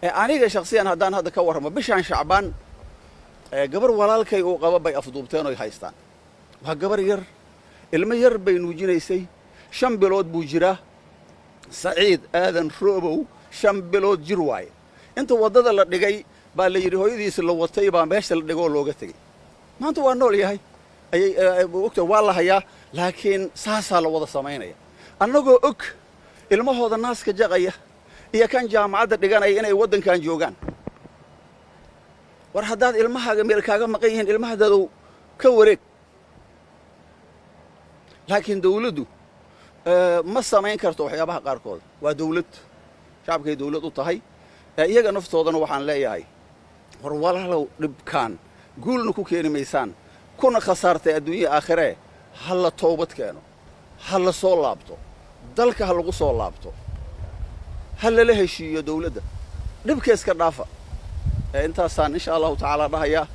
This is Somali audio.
Aniga shaksiyan haddaan hadda ka warramo, bishaan Shacbaan gabar walaalkay uu qaba bay afduubteen oy haystaan. Waa gabar yar, ilmo yar bay nuujinaysay, 5 bilood buu jiraa. Saciid Aadan Roobow, 5 bilood jir waaye. Inta waddada la dhigay baa la yidhi hooyadiisi la watay baa meesha la dhigoo looga tegey. Maanta waa nool yahay, ayay ogta, waa la hayaa, laakiin saasaa la wada samaynaya, annagoo og ilmahooda naaska jaqaya iyo kan jaamacadda dhiganaya inay waddankan joogaan. War haddaad ilmahaaga meel kaaga maqan yihiin, ilmahadadow ka wareeg. Laakiin dawladdu ma samayn karto waxyaabaha qaarkood. Waa dawlad, shacabkay dawlad u tahay. Iyaga naftoodana waxaan leeyahay, war walaalow, dhibkaan guulna ku keeni maysaan, kuna khasaartay adduunya aakhiree. Ha la toobad keeno, ha la soo laabto dalka, ha lagu soo laabto, ha lala heshiiyo dawladda, dhibka iska dhaafa. Intaasaan insha Allahu tacaala dhahayaa.